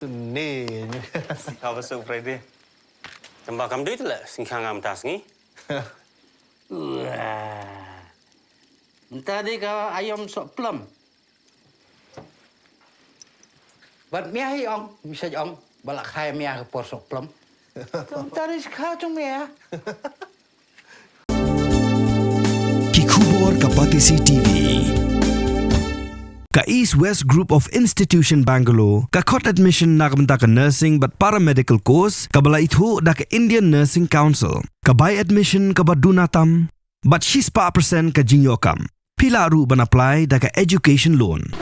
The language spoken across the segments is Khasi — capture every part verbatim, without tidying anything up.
Ni. Ka ba suk Friday. Tang ba kam dei te la sing khang am ta sngi. Wah. Mynta dei ka aïom soh plem. Bad mia hi ong, misa ong, ba la khai mia ka por soh plem. Mynta dei skha jong mia. Ki khubor ka Batesi T V. Ka East West Group of Institution Bangalore ka khot admission na ka bynta ka nursing bad paramedical course kaba la ithuh da ka Indian Nursing Council. Ka bai admission kaba duna tam bad shispah percent ka jingïoh kam. Phi lah ruh ban apply da ka education loan.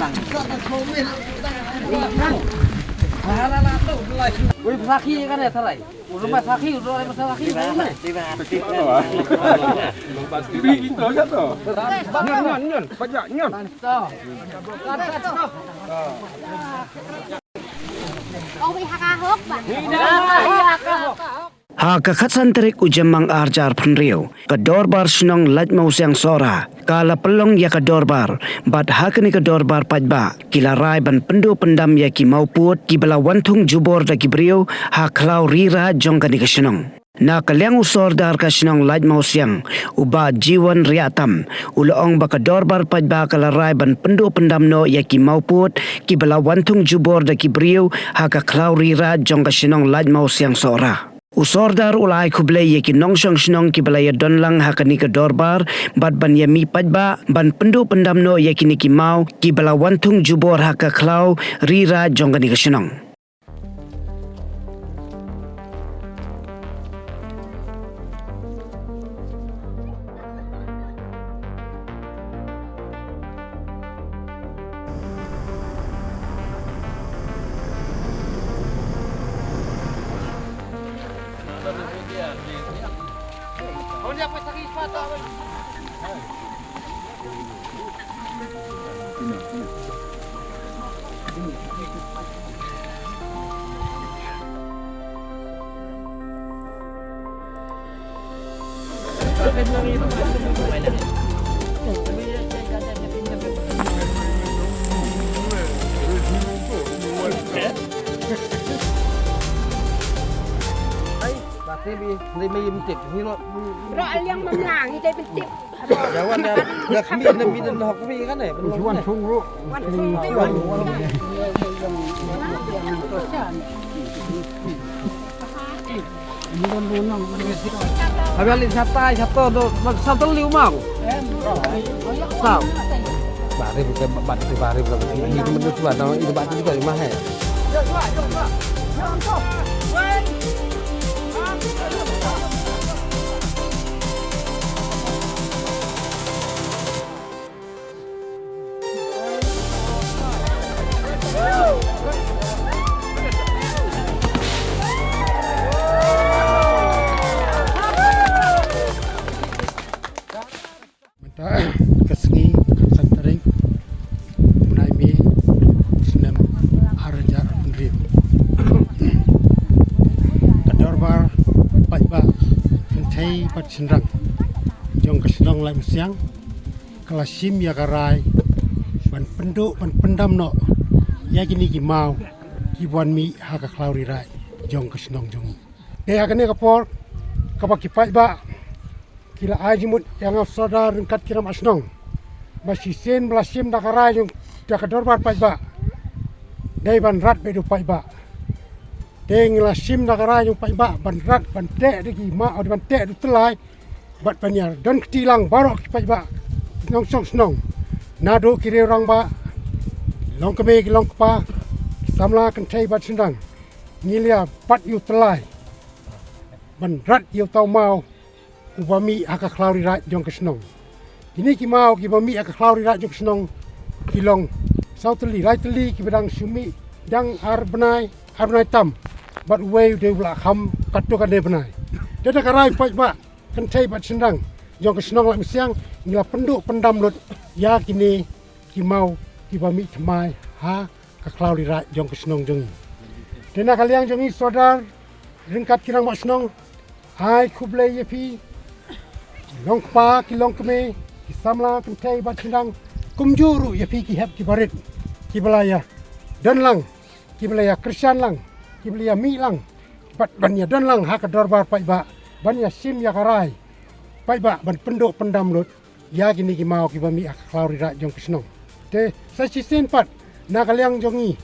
Ha ka khatsan tarik u Jymmang arhajar phew hynriew, ka Dorbar Shnong Laitmawsiang Sohra ka la pynlong ïa ka dorbar, bad ha kane ka dorbar paidbah ki la rai ban pynduh pyndam ïa ki mawpud kiba la wan thung jubor da ki briew ha khlaw ri raid jong kane ka shnong. Na ka liang u Sordar ka shnong Laitmawsiang, u Bah Jiwan Riahtam, u la ong ba ka dorbar paidbah ka la rai ban pynduh pyndam noh ïa ki mawpud kiba la wan thung jubor da ki briew ha ka khlaw ri raid jong ka shnong Laitmawsiang Sohra. U Sordar u la ai khublei ïa ki nongshong shnong kiba la ïadon lang ha kane ka dorbar bad ban ïa mih paidbah ban pynduh pyndam noh ïa kine ki maw kiba la wan thung jubor ha ka khlaw ri raid jong kane ka shnong. Ba te bi, dei me yim tip, hi lo. Ro aliang mamlang, hi dei bin tip. Jawan da, da khmi, da mi, da hok khmi kan eh, belum. Wan sung ro. Wan sung ro. Habis alih satai, sato do, sato liu mau. Sao. Bari bukan, bari, bari bukan. Ini teman tu sudah tahu, ini batu juga rumah eh. Mynta ka sngi ka khatsan tarik u bnai May u snem ar hajar arphew hynriew. Ka dorbar paidbah kynthei bad shynrang jong ka shnong Laitmawsiang ka la shim ïa ka rai ban pynduh ban pyndam noh ïa kine ki maw ki wan mih ha ka khlaw ri raid jong ka shnong jong ngi. Te ha kane ka por kaba ki paidbah ki la ai jingmut ïa nga u Sordar ryngkat ki rangbah shnong ba shisien ba la shim da ka rai jong da ka dorbar paidbah dei ban rat bad u paidbah. Te ngi la shim da ka rai jong paidbah ban rat ban teh da ki maw, ban teh da u tyllai bad ban ïa don kti lang baroh ki paidbah nongshong shnong naduh ki riew rangbah, ki longkmie ki longkpa, ki samla kynthei bad shynrang. Ngi la ïa bat ïa u tyllai ban rat ïa uta u maw uba mih ha ka khlaw ri raid jong ka shnong. Kine ki maw kiba mih ha ka khlaw ri raid jong ka shnong ki long saw tylli lai tylli kiba dang shu mih dang ar bnai, ar bnai tam bad uwei u dei u la kham katto katne bnai. Te da ka rai paidbah kynthei bad shynrang jong ka shnong Laitmawsiang ngi la pynduh pyndam lut ïa kine ki maw kiba mih thymmai ha ka khlaw ri raid jong ka shnong jong ngi. Te na ka liang jong ngi Sordar ryngkat ki rangbah shnong ai khublei ïa phi ki longkpa ki longkmie, ki samla kynthei bad shynrang, kumjuh ruh ïa phi ki hep ki barit kiba la ïa don lang ki ba la ïa kyrshan lang, ki ba la ïa mih lang, bad ban ïa don lang ha ka dorbar paidbah, ban ïa shim ïa ka rai paidbah, ban pynduh pyndam lut ïa kine ki maw ki ba mih ha ka khlaw ri rah jong ka shnong. Te sa shisien pat, na ka liang jong ngi,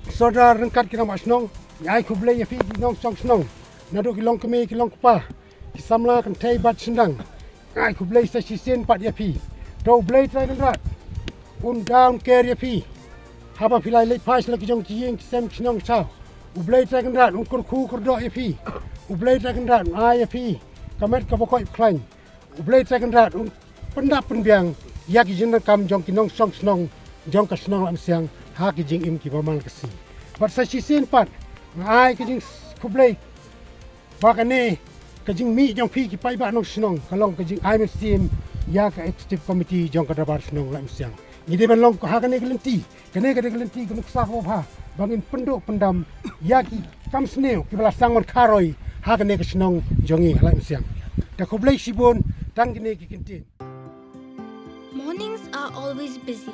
sordar ryngkat ki rangbah shnong, ngi ai khublei ïa phi ki nongshong shnong, naduh ki long kmie ki long kpa, ki samla kynthei bad shynrang. Ngi ai khublei sa shisien pat ïa phi. To U Blei Trai Kynrad un down care ïa phi haba phi la leit phai sha la ki jong ki ïing ki sem ki shnong ki thaw. U Blei Trai Kynrad un kyrkhu kyrdoh ïa phi. U Blei Trai Kynrad un ai ïa phi ka met ka ba koit khlaiñ. U Blei Trai Kynrad un pyndap pynbiang ïa ki jingdonkam jong ki nongshong shnong jong ka shnong Laitmynsiang ha ki jingim ki ba man ka sngi. Bad sa shisien pat, nga ai ka jingkhublei ba kane ka jingmih jong phi ki paidbah nongshnong ka long ka jingai mynsiem ïa ka executive committee jong ka dorbar shnong Laitmynsiang. Ngi dei ban long ha kane ka lynti, kane ka dei ka lynti ka nuksa kaba bha ba ngin pynduh pyndam ïa ki kam sniew ki ba la sdang ban kharoi ha kane ka shnong jong ngi ha Laitmynsiang. Te khublei shibun, tang kine ki kyntien. Mornings are always busy.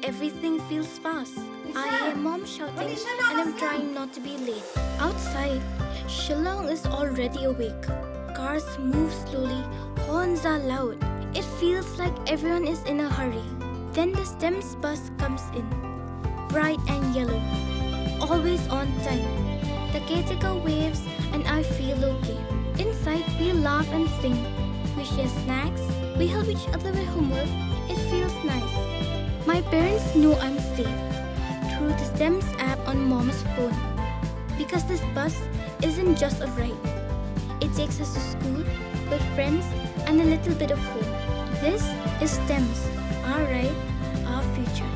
Everything feels fast. I hear mom shouting and I'm trying not to be late. Outside, Shillong is already awake. Cars move slowly, horns are loud. It feels like everyone is in a hurry. Then the STEMS bus comes in. Bright and yellow. Always on time. The caretaker waves and I feel okay. Inside, we laugh and sing. We share snacks. We help each other with homework. It feels nice. My parents know I'm safe through the STEMS app on mom's phone. Because this bus isn't just a ride, it takes us to school, with friends, and a little bit of home. This is STEMS, our ride, our future.